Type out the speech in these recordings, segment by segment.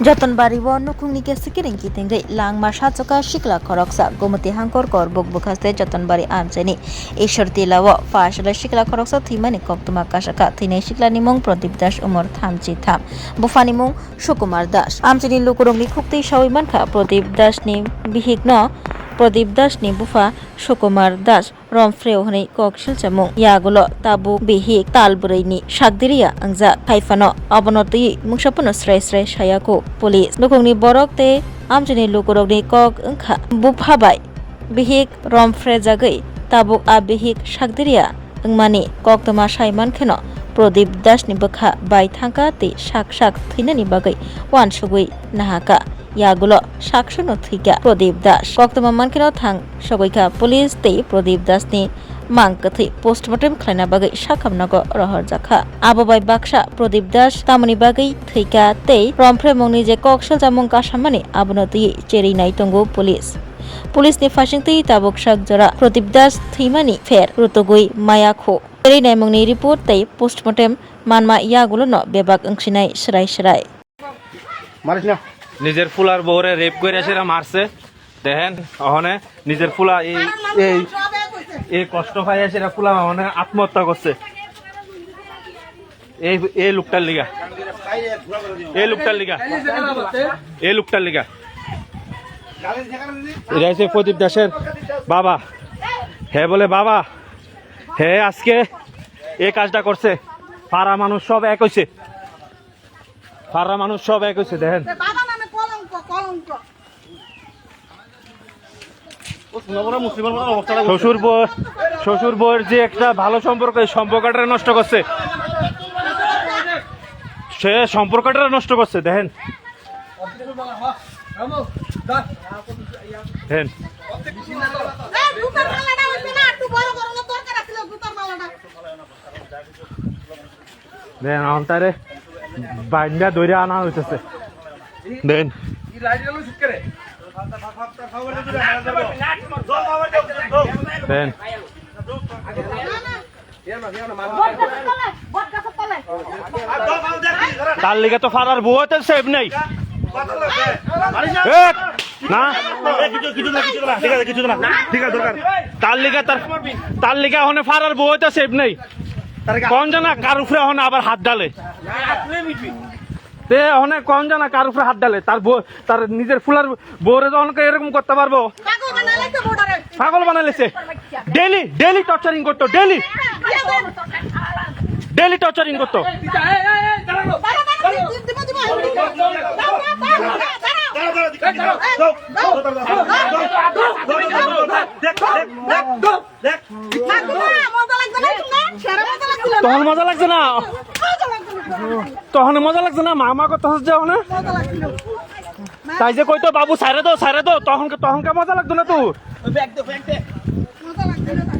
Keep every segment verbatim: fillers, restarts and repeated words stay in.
Jotonbari o nukhungni khe sikiring kitingwi langma sachoka sikla khoroksa Gomoti Hangkor Korbuk bwkhaste Jotonbari amchaini Ishwar Tila o pha salai sikla khoroksa thwimani koktwma kasakha. Thwinai siklani mung Pradip Das, umor thamchi tham, buphani mung Sukumar Das. Amchaini lukurokni khuktwi sawi mankha Pradip Dasni bihikno, Pradip Dasni bupha Sukumar Das Romphre hwnwi kok silchamung. Yagulo tabuk bihik tal bwrwini sakdiriya wngjak. Haiphano abono twiwi mungsa phano srai srai sayaku police. Nukhungni borok tei amchaini lukurokni kok wngkha bupha bai bihik romphre jagwi tabuk a bihik sakdiriya wngmani koktwma sai mankheno Pradip Dasni bwkha bai thangkha tei sak sak thwinani bagwi uansugwi nahakha. Yagulo saksono thwikha Pradip Das. Koktwma mankheno thang sogwikha police tei Pradip Dasni mang kwthwi postmortem khlaina bagwi sakhamnago rohorjakha. Abo bai baksa Pradip Das tamoni bagwi thwikha tei romphre mungni je kok silchamung kasamani abono twiwi cherwi nai tongo police. Police ni phasing twi tabuk sak jora Pradip Das thwimani pher rutugwi maya kho. Cherwi naimungni report tei postmortem manma yagulono bebak wngsinai srai srai. মারিস না। নিজের ফুলার বউরে রেপ করে সেটা মারছে। দেখেন, ওখানে নিজের ফুলা এই, এই, এই কষ্ট পাইয়া সেটা ফুলা মানে আত্মহত্যা করছে। এই, এই লোকটার লিগা, এই লোকটার লিগা, এই লোকটার লিগা। এটা হচ্ছে প্রদীপ দাসের বাবা। হ্যাঁ, বলে, বাবা, হ্যাঁ, আজকে এই কাজটা করছে। পাড়া মানুষ সব এক হইছে। পাড়া মানুষ সব এক হইছে, দেখেন। বাবা নামে কলঙ্ক, কলঙ্ক। ও, সোনামুড়া মুসলিমের মতন অবস্থা। শ্বশুর বউ, শ্বশুর বউয়ের যে একটা ভালো সম্পর্ক, এই সম্পর্কটা নষ্ট করছে। সে সম্পর্কটা নষ্ট করছে, দেখেন। দেখেন। এই জুতার মালাটা হইছে না, একটু বড় করানোর দরকার আছিল জুতার মালাটা। দেন, অন্তারে বাইন্দা দইরা আনা হইতেছে। দেন। দেন। তার লিগে তো ফারার বউ হইতে সেভ নেই। এ, না। এ, কিছু, কিছু না, কিছু না, ঠিক আছে, কিছু না, ঠিক আছে, দরকার। তার লিগে তার, তার লিগে ওখানে ফারার বউ হইতে সেভ নেই। কোন জানা কার উপরে এখন আবার হাত ডালে? তে অনেক কোন জানা কার উপরে হাত ডালে? তার বউ, তার নিজের ফুলার বউরে যখন এরকম করতে পারবো। পাগল বানাইলাইছে বউটারে। পাগল বানাইলাইছে। ডেইলি, ডেইলি টর্চারিং করতো, ডেইলি। ডেইলি টর্চারিং করতো। দেখ, দেখ, দেখ। দেখ, দেখ, দেখ। মজা লাগছে না, শুনে? সেরা মজা লাগছিল। তখন মজা লাগছে না? মজা লাগছিল। তখন মজা লাগছে না? মা, মা কথা হচ্ছে ওখানে? মজা লাগছিল। তাই যে কইতো, "বাবু, ছাড়ে দাও, ছাড়ে দাও", তখন, তখনকে মজা লাগতো না তো? মজা লাগছিল না।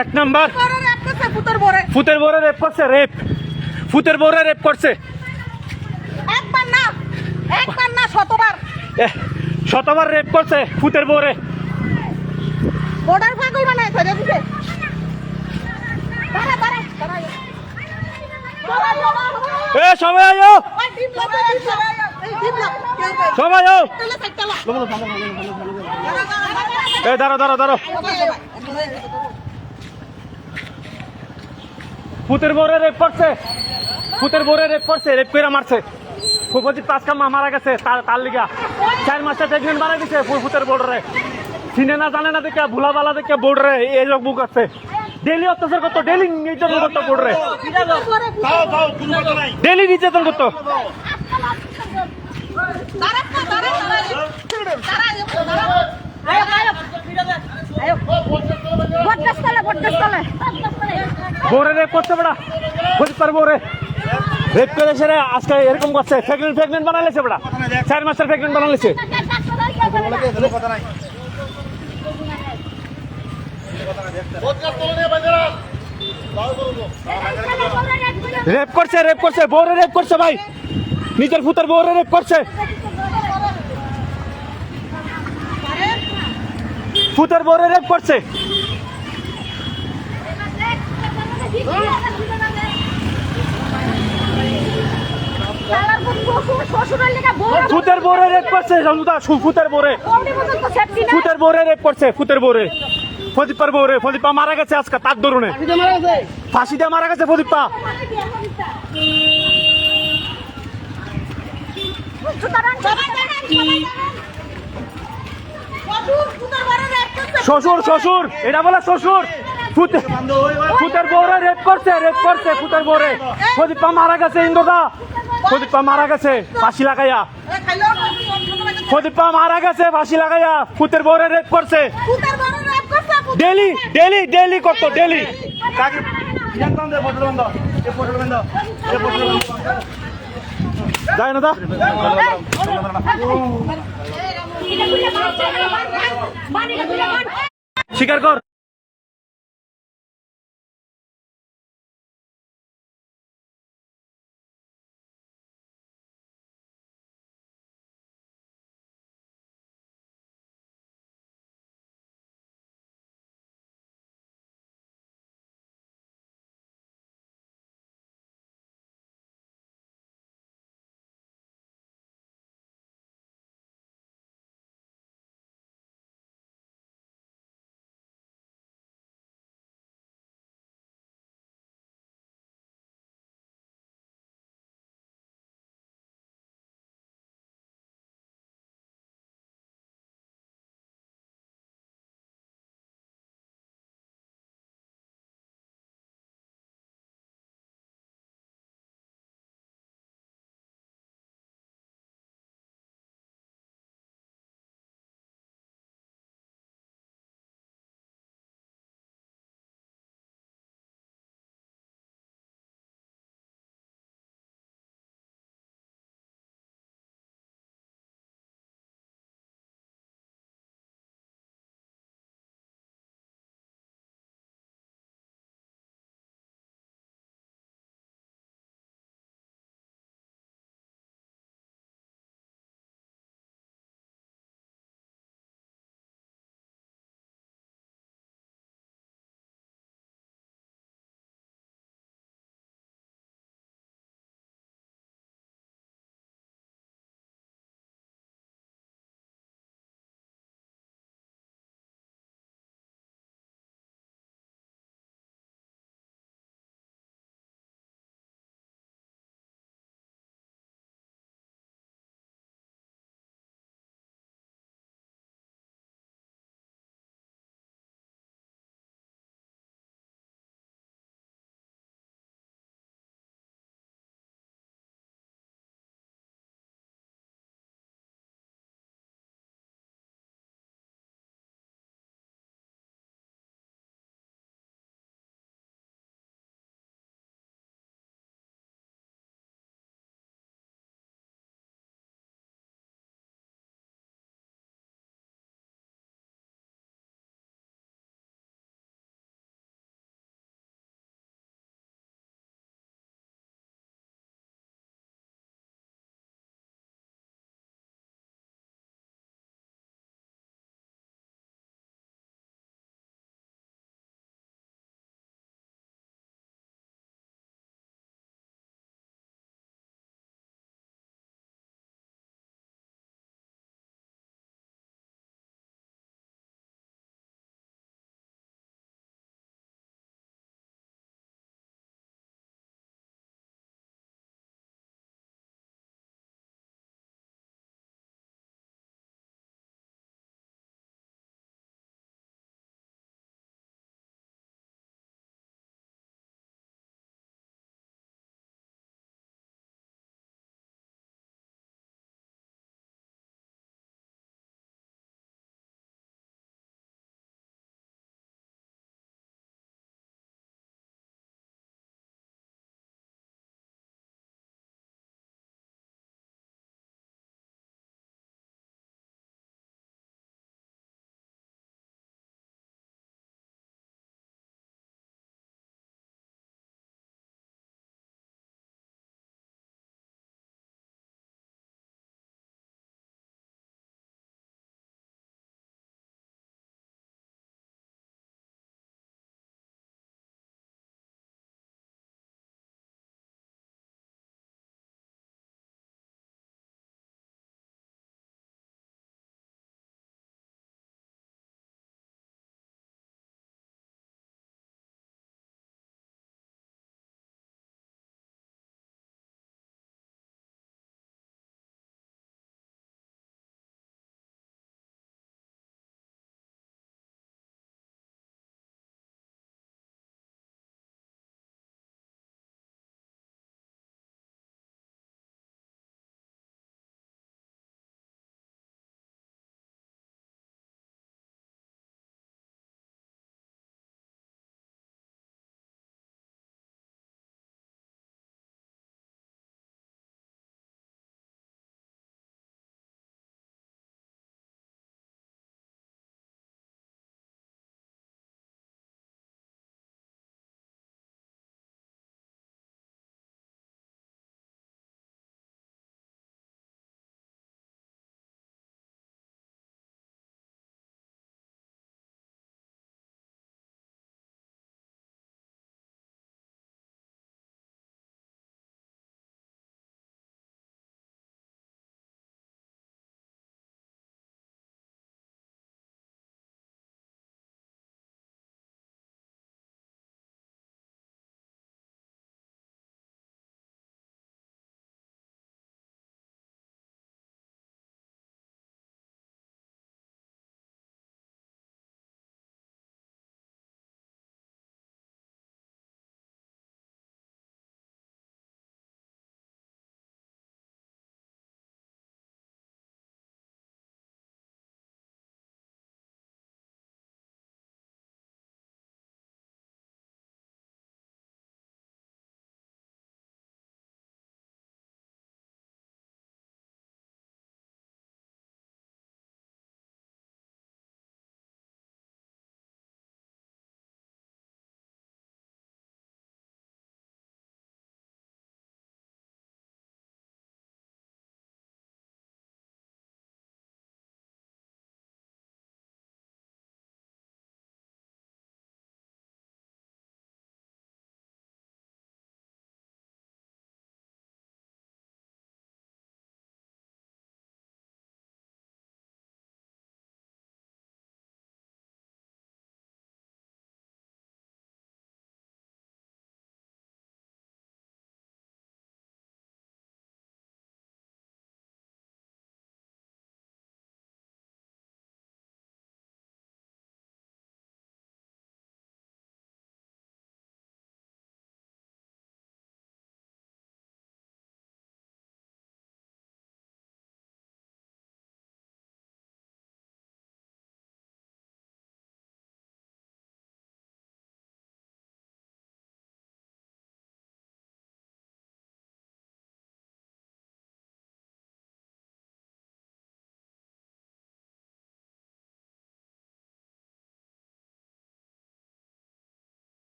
এক নাম্বার। পুতর বউরে রেপ করছে, পুতর বউরে। পুতর বউরে রেপ করছে, রেপ। পুতর বউরে রেপ করছে। একবার না, একবার না, শতবার। এ, শতবার রেপ করছে পুতর বউরে। বর্ডার পাগল বানায় ধরে দিছে। দাঁড়া, দাঁড়া, দাঁড়া। এ, সবাই আয়ো। ওই ডিম লাগবে, ডিম লাগবে। এই ডিম লাগবে। সবাই আয়ো। এ, দাঁড়া, দাঁড়া, দাঁড়া। পুতের বউরে রেপ করছে, পুতের বউরে রেপ করছে, রেপ করে মারছে। ফুফুজি পাঁচ কামা মারা গেছে তার, তার লিগা। চার মাসে প্রেগনেন্ট বানাই দিছে ফু-, পুতের বউরে। চিনে না জানে না দেখে, ভুলা বালা দেখে বউরে এই লোক বুক আছে। ডেইলি অত্যাচার করতো, ডেইলি নির্যাতন করতো বউরে। ডেইলি নির্যাতন করতো। বটগাছ তলে, বটগাছ তলে। বউরে রেপ করছে বেটা। বুঝতে পারবো রে। রেপ করে সেরে আজকে এরকম করছে। প্রেগনেন্ট, প্রেগনেন্ট বানাইলেছে বেটা। চার মাসের প্রেগনেন্ট বানাইলেছে। বটগাছ তলে নিয়ে বাজার। রেপ করছে, রেপ করছে, বউরে রেপ করছে ভাই, নিজের ফুতের বউরে রেপ করছে, ফুতের বউরে রেপ করছে। ফুতের বউরে রেপ করছে, সঞ্জু দা, সু-, ফুতের বউরে। ফুতের বউরে রেপ করছে, ফুতের বউরে। প্রদীপার বউরে, প্রদীপা মারা গেছে আজকে তার দরুনে। ফাঁসি দিয়ে মারা গেছে প্রদীপা। শ্বশুর, শ্বশুর, এটা বলে শ্বশুর। ফুতে-, ফুতের বউরে রেপ করছে, রেপ করছে ফুতের বউরে। প্রদীপা মারা গেছে, ইন্দ্রদা। প্রদীপা মারা গেছে ফাঁসি লাগাইয়া। প্রদীপা মারা গেছে ফাঁসি লাগাইয়া। ফুতের বউরে রেপ করছে। ডেলি, ডেলি, ডেলি করতো, ডেলি। কাকে? যায় না দা? স্বীকার কর।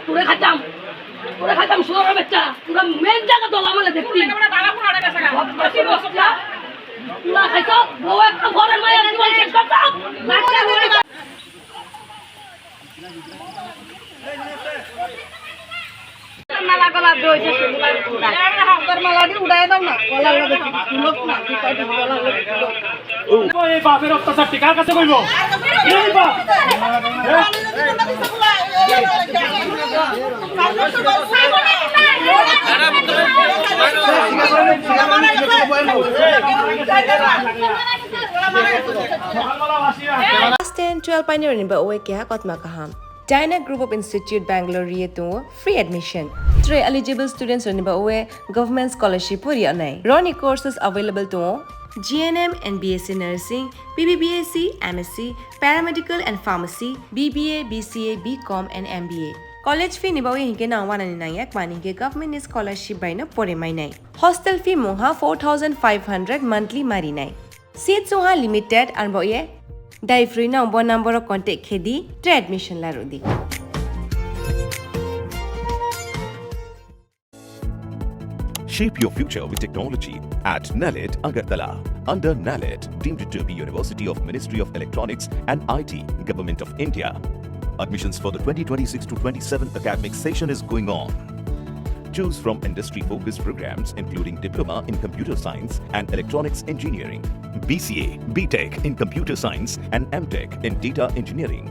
তোরে খাইতাম, তোরে খাইতাম, শুয়োরের বাচ্চা। তোরা মেন জায়গা দলা মেলে দেখতি। তোরা খাইছো, বউ একটা ঘরের মায়ের জীবন শেষ করতাম। মালা গলা দইছে, মালা দি উড়াই দাও না, গলা গলা দেখি, ফুলক না, কি কয়, গলা গলা দেখি। এই বাপের অত্যাচার তুই কার কাছে কইব? এই বাপ। Class ten, twelve painirokni ba oe keha kotma kaham. Dyna Group of Institute Bangalore ri tongo free admission. Tre eligible students rokni ba oe government scholarship o ri anai. Roni courses available tongo G N M and B S C nursing, B B B S C, M S C, paramedical and pharmacy, B B A, B C A, B Com and M B A. College fee ni ba oe hinkhe nang wanani nangya kmani hinkhe government ni scholarship bai no pore mainai. Hostel fee mungha four thousand five hundred monthly marinai. Seat sungha limited, arbo ye dai free no bo number o contact khe di, tre admission la rw di. Shape your future with technology at NALET Agartala. Under NALET, deemed to be University of Ministry of Electronics and I T, Government of India. Admissions for the twenty twenty-six to twenty-seven academic session is going on. Choose from industry-focused programs including Diploma in Computer Science and Electronics Engineering, B C A, B Tech in Computer Science and M Tech in Data Engineering.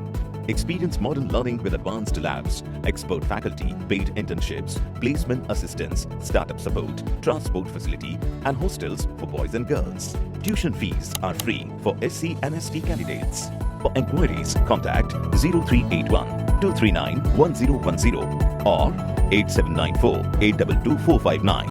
Experience modern learning with advanced labs, expert faculty, paid internships, placement assistance, startup support, transport facility, and hostels for boys and girls. Tuition fees are free for S C and S T candidates. For enquiries, contact zero three eight one two three nine one zero one zero or eight seven nine four eight double two four five nine.